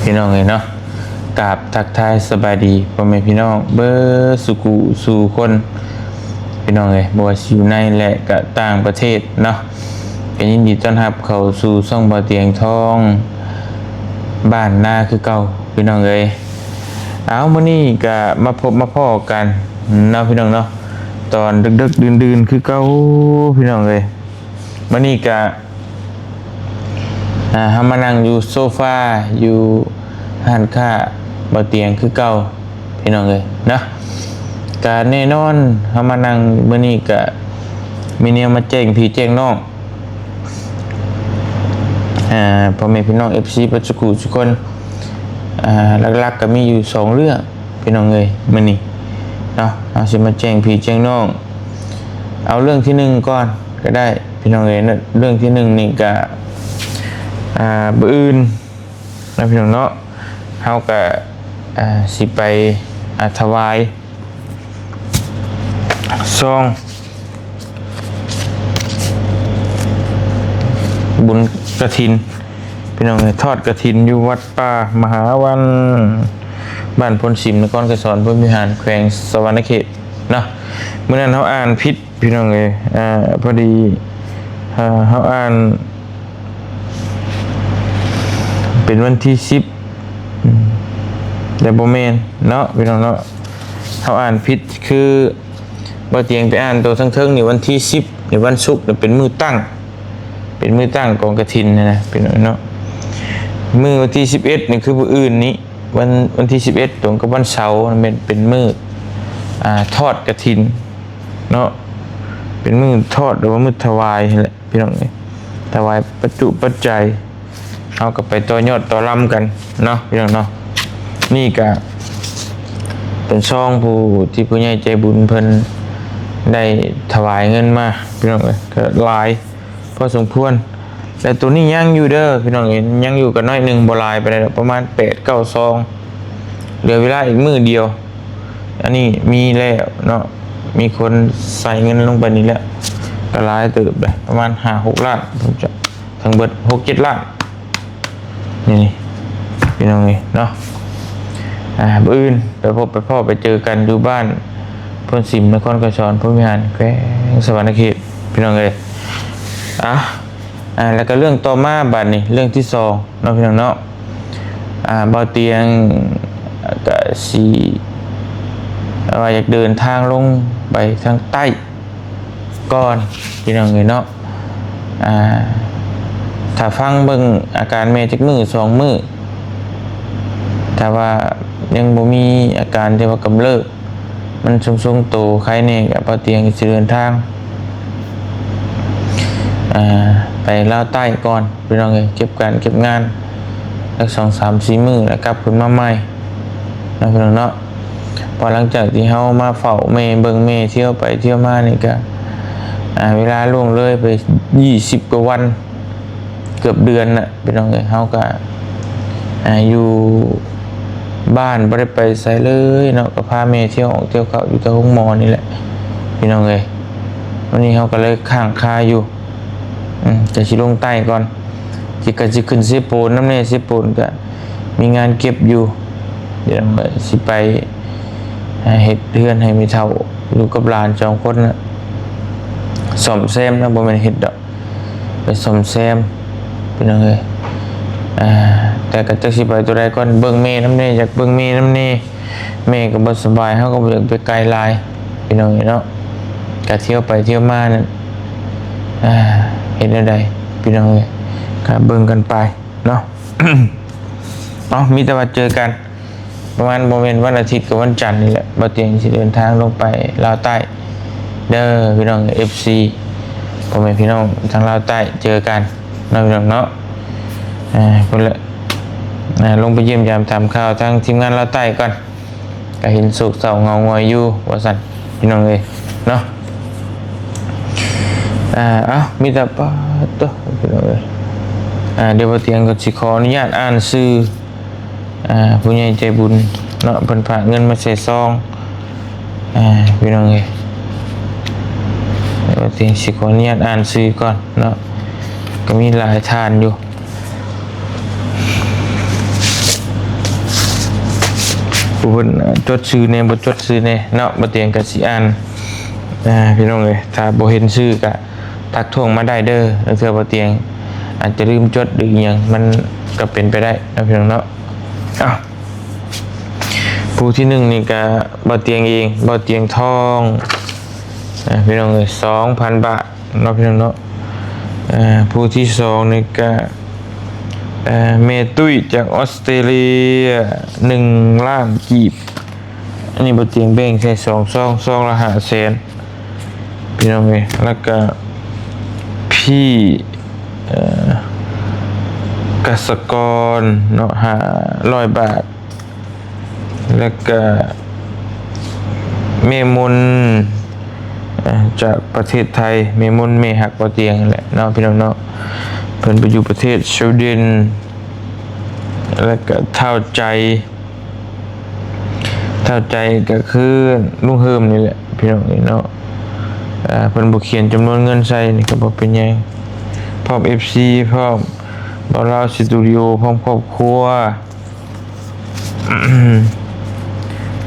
ພີ່ນ້ອງເອີຍເນາະ ກາບທັກທາຍສະບາຍດີພໍ່ແມ່ພີ່ນ້ອງເບິດສູ່ຜູ້ສູ່ຄົນ ພີ່ນ້ອງເອີຍ ບໍ່ວ່າຊິຢູ່ໃນ ແລະ ກະຕ່າງປະເທດເນາະ ກະຍິນດີຕ້ອນຮັບເຂົ້າສູ່ຊ່ອງບ່າວຕຽງທອງ ບ້ານນາຄືເກົ່າ ພີ່ນ້ອງເອີຍ. ເອົາ ມື້ນີ້ກະມາພົບມາພໍ້ກັນເນາະ ພີ່ນ້ອງເນາະ ຕອນດຶກໆ ດື່ນໆ ຄືເກົ່າ ພີ່ນ້ອງເອີຍ. ມື້ນີ້ກະ ອ່າ ເຮົາມານັ່ງຢູ່ໂຊຟາ ຢູ່ຮ້ານຄ້າບ່າວຕຽງຄືເກົ່າ ພີ່ນ້ອງເອີຍເນາະ. ກະແນ່ນອນ ເຮົາມານັ່ງມື້ນີ້ກະມີແນວມາແຈ້ງພີ່ແຈ້ງນ້ອງ ອ່າ ພໍ່ແມ່ພີ່ນ້ອງ ເອັຟຊີ ເບິດສູ່ຜູ້ສູ່ຄົນ. ອ່າ ຫຼັກໆ ກະມີຢູ່ສອງເລື່ອງ ພີ່ນ້ອງເອີຍ ມື້ນີ້ເນາະ ເຮົາຊິມາແຈ້ງພີ່ແຈ້ງນ້ອງ. ເອົາເລື່ອງທີໜຶ່ງກ່ອນກະໄດ້ ພີ່ນ້ອງເອີຍ. ເລື່ອງທີໜຶ່ງນີ້ກະ ອ່າ ມື້ອື່ນເນາະ ພີ່ນ້ອງເນາະ ເຮົາກະ ອ່າ ຊິໄປ ອ່າ ຖວາຍ ຊອງບຸນກະຖິນ ພີ່ນ້ອງເອີຍ ທອດກະຖິນຢູ່ວັດປ່າມະຫາວັນ ບ້ານໂພນສິມ ນະຄອນໄກສອນ ພົມວິຫານ ແຂວງສະຫວັນນະເຂດເນາະ. ມື້ນັ້ນເຮົາອ່ານຜິດ ພີ່ນ້ອງເອີຍ ອ່າ ພໍດີ ອ່າ ເຮົາອ່ານເປັນວັນທີສິບ ອືມ ແຕ່ບໍ່ແມ່ນເນາະ ພີ່ນ້ອງເນາະ ເຮົາອ່ານຜິດ ຄືບ່າວຕຽງໄປອ່ານໂຕເທິງໆ ນີ້ວັນທີສິບ ນີ້ວັນສຸກ ນີ້ເປັນມື້ຕັ້ງ ເປັນມື້ຕັ້ງກອງກະຖິນນະ ພີ່ນ້ອງເນາະ. ມື້ວັນທີສິບເອັດ ນີ້ຄືມື້ອື່ນນີ້ ວັນ ວັນທີສິບເອັດ ຕົງກັບວັນເສົາ ແມ່ນເປັນມື້ ອ່າ ທອດກະຖິນເນາະ ເປັນມື້ທອດ ຫຼືວ່າມື້ຖວາຍຫັ້ນແຫຼະ ພີ່ນ້ອງເອີຍ ຖວາຍປັດຈຸປັດໄຈ ເຮົາກະໄປຕໍ່ຍອດຕໍ່ລຳກັນເນາະ ພີ່ນ້ອງເນາະ. ນີ້ກະເປັນຊອງຜູ້ທີ່ຜູ້ໃຫຍ່ໃຈບຸນເພິ່ນໄດ້ຖວາຍເງິນມາ ພີ່ນ້ອງເອີຍ ກະຫຼາຍພໍສົມຄວນ. ແລະ ໂຕນີ້ຍັງຢູ່ເດີ ພີ່ນ້ອງເອີຍ ຍັງຢູ່ກະໜ້ອຍໜຶ່ງ ບໍ່ຫຼາຍປານໃດດອກ ປະມານແປດເກົ້າຊອງ ເຫຼືອເວລາອີກມື້ດຽວ. ອັນນີ້ມີແລ້ວເນາະ ມີຄົນໃສ່ເງິນລົງໄປນີ້ແລ້ວ ກະຫຼາຍເຕີບເດ້ ປະມານຫ້າຫົກລ້ານ ເຖິງເບິດຫົກເຈັດລ້ານ ນີ້ ພີ່ນ້ອງເອີຍເນາະ. ອ່າ ມື້ອື່ນໄປພົບໄປພໍ້ໄປເຈີກັນຢູ່ບ້ານໂພນສິມ ນະຄອນໄກສອນ ພົມວິຫານ ແຂວງສະຫວັນນະເຂດ ພີ່ນ້ອງເອີຍ. ອ່າ ອ່າ ແລ້ວກະເລື່ອງຕໍ່ມາບາດນີ້ ເລື່ອງທີສອງເນາະ ພີ່ນ້ອງເນາະ. ອ່າ ບ່າວຕຽງກະຊິ ວ່າຢາກເດີນທາງລົງໄປທາງໃຕ້ ກ່ອນ ພີ່ນ້ອງເອີຍເນາະ. ອ່າ ຖ້າຟັງເບິ່ງອາການແມ່ຈັກມື້ສອງມື້ ຖ້າວ່າຍັງບໍ່ມີອາການທີ່ວ່າກຳເລີບ ມັນຊົງໆໂຕໄຄແນ່ ກະບ່າວຕຽງກະຊິເດີນທາງ ອ່າ ໄປລາວໃຕ້ກ່ອນ ພີ່ນ້ອງເອີຍ ເກັບການເກັບງານ ຈັກສອງສາມສີ່ມື້ ແລ້ວກັບຄືນມາໃໝ່ເນາະ ພີ່ນ້ອງເນາະ. ເພາະຫຼັງຈາກທີ່ເຮົາມາເຝົ້າແມ່ ເບິ່ງແມ່ ທ່ຽວໄປທ່ຽວມານີ້ກະ ອ່າ ເວລາລ່ວງເລີຍໄປຊາວກວ່າວັນ ເກືອບເດືອນນະ ພີ່ນ້ອງເອີຍ. ເຮົາກະ ອ່າ ຢູ່ບ້ານບໍ່ໄດ້ໄປໃສເລີຍເນາະ ກະພາແມ່ທ່ຽວອອກທ່ຽວເຂົ້າຢູ່ແຕ່ໂຮງໝໍນີ້ແຫຼະ ພີ່ນ້ອງເອີຍ. ວັນນີ້ເຮົາກະເລີຍຄ້າງຄາຢູ່ ອືມ ກະຊິລົງໃຕ້ກ່ອນ ຊິ ກະຊິຂຶ້ນເຊໂປນນຳແນ່ ເຊໂປນກະມີງານເກັບຢູ່ ດຽວກະຊິໄປ ອ່າ ເຮັດເຮືອນໃຫ້ແມ່ເຖົ້າ ຢູ່ກັບຫຼານສອງຄົນນະ ສ້ອມແຊມນະ ບໍ່ແມ່ນເຮັດດອກ ໄປສ້ອມແຊມ ພີ່ນ້ອງເອີຍ. ອ່າ ແຕ່ກະຈັກຊິໄປໂຕໃດກ່ອນ ເບິ່ງແມ່ນຳແນ່ ຢາກເບິ່ງແມ່ນຳແນ່ ແມ່ກະບໍ່ສະບາຍ ເຮົາກະບໍ່ຢາກໄປໄກຫຼາຍ ພີ່ນ້ອງເອີຍເນາະ. ກະທ່ຽວໄປທ່ຽວມານັ້ນ ອ່າ ເຮັດແນວໃດ ພີ່ນ້ອງເອີຍ ກະເບິ່ງກັນໄປເນາະ. ເອົາ ມີແຕ່ວ່າເຈີກັນ ປະມານບໍ່ແມ່ນວັນອາທິດກະວັນຈັນນີ້ແຫຼະ ບ່າວຕຽງຊິເດີນທາງລົງໄປລາວໃຕ້ເດີ ພີ່ນ້ອງເອັຟຊີ ພໍ່ແມ່ພີ່ນ້ອງທາງລາວໃຕ້ ເຈີກັນເນາະ ພີ່ນ້ອງເນາະ. ອ່າ ພຸ້ນແຫຼະ ອ່າ ລົງໄປຢ້ຽມຢາມຖາມຂ່າວທາງທີມງານລາວໃຕ້ກ່ອນ ກະເຫັນໂສກເສົ້າເຫງົາຫງອຍຢູ່ວ່າຊັ້ນ ພີ່ນ້ອງເອີຍເນາະ. ອ່າ ເອົາ ມີແຕ່ ປາດໂທ້ ພີ່ນ້ອງເອີຍ. ອ່າ ດຽວບ່າວຕຽງກະຊິຂໍອະນຸຍາດອ່ານຊື່ ອ່າ ຜູ້ໃຫຍ່ໃຈບຸນເນາະ ເພິ່ນຝາກເງິນມາໃສ່ຊອງ ອ່າ ພີ່ນ້ອງເອີຍ. ດຽວບ່າວຕຽງຊິຂໍອະນຸຍາດອ່ານຊື່ກ່ອນເນາະ ກະມີຫຼາຍທ່ານຢູ່. ຜູ້ເພິ່ນຈົດຊື່ແດ່ບໍ່ຈົດຊື່ແດ່ເນາະ ບໍ່ຕຽງກໍຊິອ່ານ ອ່າ ພີ່ນ້ອງເອີຍ ຖ້າບໍ່ເຫັນຊື່ກໍທັກທ້ວງມາໄດ້ເດີ ລາງເທື່ອບໍ່ຕຽງອາດຈະລືມຈົດ ຫຼືອີ່ຫຍັງ ມັນກໍເປັນໄປໄດ້ເນາະ ພີ່ນ້ອງເນາະ. ເອົ້າ ຜູ້ທີໜຶ່ງນີ້ກໍບໍ່ຕຽງເອງ ບໍ່ຕຽງທອງ ອ່າ ພີ່ນ້ອງເອີຍ ສອງພັນບາດເນາະ ພີ່ນ້ອງເນາະ. ອ່າ ຜູ້ທີສອງນີ້ກະ ເອີ ແມ່ຕຸ້ຍຈາກອອສເຕຣເລຍ ໜຶ່ງລ້ານກີບ. ອັນນີ້ບໍ່ຕຽງແບ່ງໃສ່ສອງຊອງ ຊອງລະຫ້າແສນ ພີ່ນ້ອງເອີຍ. ແລ້ວກະພີ່ ເອີ ກະສະກອນເນາະ ຫ້າຮ້ອຍບາດ. ແລ້ວກະແມ່ມົນ ອ່າ ຈາກປະເທດໄທ ແມ່ມົນແມ່ຮັກບໍ່ຕຽງຫັ້ນແຫຼະເນາະ ພີ່ນ້ອງເນາະ ເພິ່ນໄປຢູ່ປະເທດສະວີເດັນ. ແລ້ວກະທ້າວໃຈ ທ້າວໃຈກໍຄືລຸງເຮີມນີ້ແຫຼະ ພີ່ນ້ອງເອີຍເນາະ. ອ່າ ເພິ່ນບໍ່ຂຽນຈຳນວນເງິນໃສ່ນີ້ກໍບໍ່ເປັນຫຍັງ ພ້ອມເອັຟຊີ ພ້ອມເບົາລາວສະຕູດິໂອ ພ້ອມຄອບຄົວ.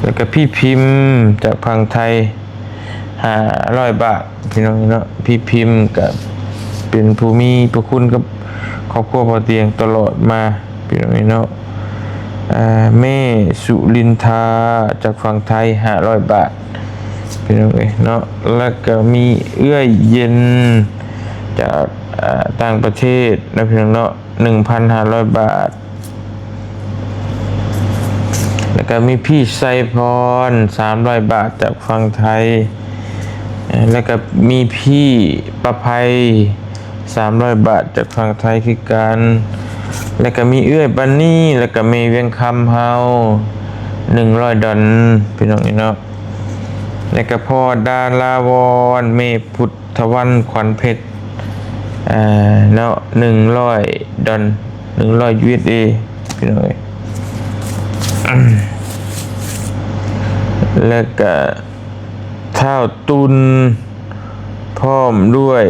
ແລ້ວກະພີ່ພິມຈາກຝັ່ງໄທ ຫ້າຮ້ອຍບາດ ພີ່ນ້ອງເນາະ. ພີ່ພິມກະເປັນຜູ້ມີພະຄຸນກັບຄອບຄົວບໍ່ຕຽງຕະຫຼອດມາ ພີ່ນ້ອງເນາະ. ອ່າ ແມ່ສຸລິນທາຈາກຝັ່ງໄທ ຫ້າຮ້ອຍບາດ ພີ່ນ້ອງເອີຍເນາະ. ແລ້ວກະມີເອື້ອຍເຢັນຈາກ ອ່າ ຕ່າງປະເທດເນາະ ພີ່ນ້ອງເນາະ ໜຶ່ງພັນຫ້າຮ້ອຍບາດ. ແລ້ວກະມີພີ່ໄຊພອນ ສາມຮ້ອຍບາດ ຈາກຝັ່ງໄທ. ແລ້ວກະມີພີ່ປະໄພ ສາມຮ້ອຍບາດ ຈາກຝັ່ງໄທຄືກັນ. ແລ້ວກະມີເອື້ອຍບັນນີ ແລ້ວກະແມ່ວຽງຄຳເຮົາ ໜຶ່ງຮ້ອຍດອນ ພີ່ນ້ອງເນາະ. ແລ້ວກະພໍ່ດາລາວອນ ແມ່ພຸດ ທະວັນຂວັນເພັດ ເອີ ເນາະ ໜຶ່ງຮ້ອຍດອນ ໜຶ່ງຮ້ອຍ ຢູເອສເອ ພີ່ນ້ອງເອີຍ. ແລ້ວກະທ້າວຕຸນ ພ້ອມດ້ວຍ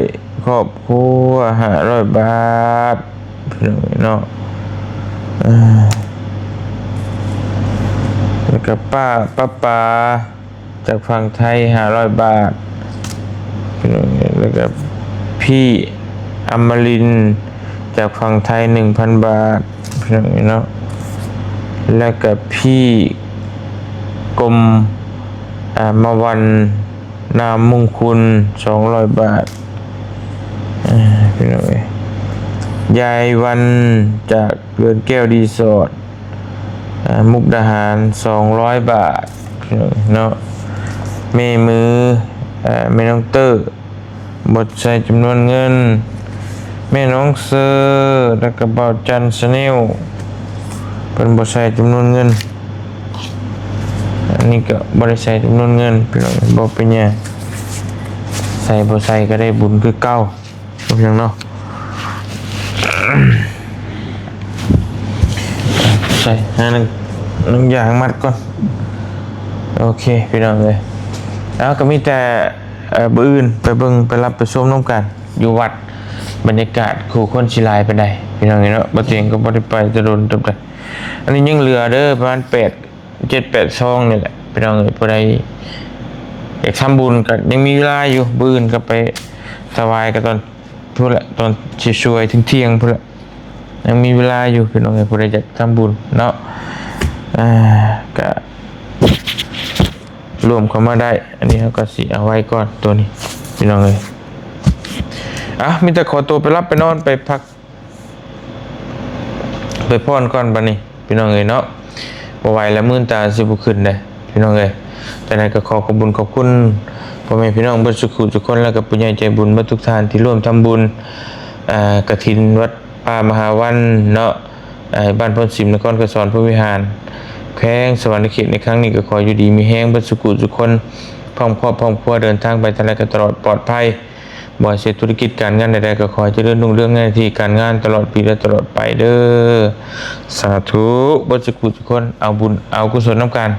ຄອບຄົວ ຫ້າຮ້ອຍບາດ ພີ່ນ້ອງເນາະ. ເອີ ແລ້ວກະປ້າ ປ້າປາ ຈາກຝັ່ງໄທ ຫ້າຮ້ອຍບາດ ພີ່ນ້ອງເອີຍ. ແລ້ວກະພີ່ອຳມະລິນ ຈາກຝັ່ງໄທ ໜຶ່ງພັນບາດ ພີ່ນ້ອງເນາະ. ແລ້ວກະພີ່ກົມ ອ່າ ມະວັນ ນາມມຸງຄຸນ ສອງຮ້ອຍບາດ ພີ່ນ້ອງເອີຍ. ຍາຍວັນ ຈາກເຮືອນແກ້ວຣີສອດ ອ່າ ມຸກດາຫານ ສອງຮ້ອຍບາດ ພີ່ນ້ອງເນາະ. ແມ່ມື ເອີ ແມ່ນ້ອງເຕີ ບໍ່ໃສ່ຈຳນວນເງິນ. ແມ່ນ້ອງເຊີ ແລ້ວກະບ່າວຈັນ Channel ເພິ່ນບໍ່ໃສ່ຈຳນວນເງິນ. ອັນນີ້ກະບໍ່ໄດ້ໃສ່ຈຳນວນເງິນ ພີ່ນ້ອງ ບໍ່ເປັນຫຍັງ ໃສ່ບໍ່ໃສ່ກະໄດ້ບຸນຄືເກົ່າ ບໍ່ເປັນຫຍັງເນາະ. ໃສ່ ຫາໜັງ ໜັງຢາງມັດກ່ອນ. ໂອເຄ ພີ່ນ້ອງເອີຍ ເອົາ ກະມີແຕ່ ເອີ ມື້ອື່ນໄປເບິ່ງໄປຮັບໄປຊົມນຳກັນຢູ່ວັດ ບັນຍາກາດຜູ້ຄົນຊິຫຼາຍປານໃດ ພີ່ນ້ອງເນາະ. ບໍ່ຕຽງກໍບໍ່ໄດ້ໄປແຕ່ດົນເຕີບໃດ. ອັນນີ້ຍັງເຫຼືອເດີ ປະມານແປດ ເຈັດແປດຊອງນີ້ແຫຼະ ພີ່ນ້ອງເອີຍ. ຜູ້ໃດຢາກທຳບຸນກໍຍັງມີເວລາຢູ່ ມື້ອື່ນກໍໄປຖວາຍກໍຕອນພຸ້ນແຫຼະ ຕອນສວຍໆ ທ່ຽງໆ ພຸ້ນແຫຼະ ຍັງມີເວລາຢູ່ ພີ່ນ້ອງເອີຍ. ຜູ້ໃດຢາກທຳບຸນເນາະ ອ່າ ກະ ລວມເຂົ້າມາໄດ້. ອັນນີ້ເຮົາກໍຊິເອົາໄວ້ກ່ອນໂຕນີ້ ພີ່ນ້ອງເອີຍ. ອ່ະ ມີແຕ່ຂໍຕົວໄປຫຼັບໄປນອນໄປພັກໄປຜ່ອນກ່ອນບັດນີ້ ພີ່ນ້ອງເອີຍເນາະ. ບໍ່ໄຫວແລ້ວ ມື່ນຕາຊິບໍ່ຂຶ້ນເດ້ ພີ່ນ້ອງເອີຍ. ຈັ່ງໃດກໍຂໍຂອບບຸນຂອບຄຸນພໍ່ແມ່ພີ່ນ້ອງເບິດສູ່ຜູ້ສູ່ຄົນ ແລ້ວກໍຜູ້ໃຫຍ່ໃຈບຸນເບິດທຸກທ່ານທີ່ຮ່ວມທຳບຸນ ອ່າ ກະຖິນວັດປ່າມະຫາວັນເນາະ ອ່າ ບ້ານໂພນສິມ ນະຄອນໄກສອນພົມວິຫານ ແຂວງສະຫວັນນະເຂດ ໃນຄັ້ງນີ້ກໍຂໍຢູ່ດີມີແຮງເບິດສູ່ຜູ້ສູ່ຄົນ ພ້ອມຄອບພ້ອມຄົວ ເດີນທາງໄປທາງໃດກໍຕະຫຼອດປອດໄພ ບໍ່ໃຫ້ເສຍທຸລະກິດການງານໃດໆ ກໍຂໍໃຫ້ຈະເລີນຮຸ່ງເຮືອງໃນໜ້າທີ່ການງານຕະຫຼອດປີ ແລະ ຕະຫຼອດໄປເດີ ສາທຸ ເບິດສູ່ຜູ້ສູ່ຄົນ. ເອົາບຸນເອົາກຸສົນນຳກັນ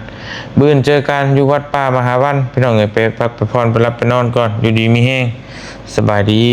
ມື້ອື່ນເຈີກັນຢູ່ວັດປ່າມະຫາວັນ ພີ່ນ້ອງເອີຍ. ໄປພັກໄປຜ່ອນໄປຫຼັບໄປນອນກ່ອນ ຢູ່ດີມີແຮງ ສະບາຍດີ.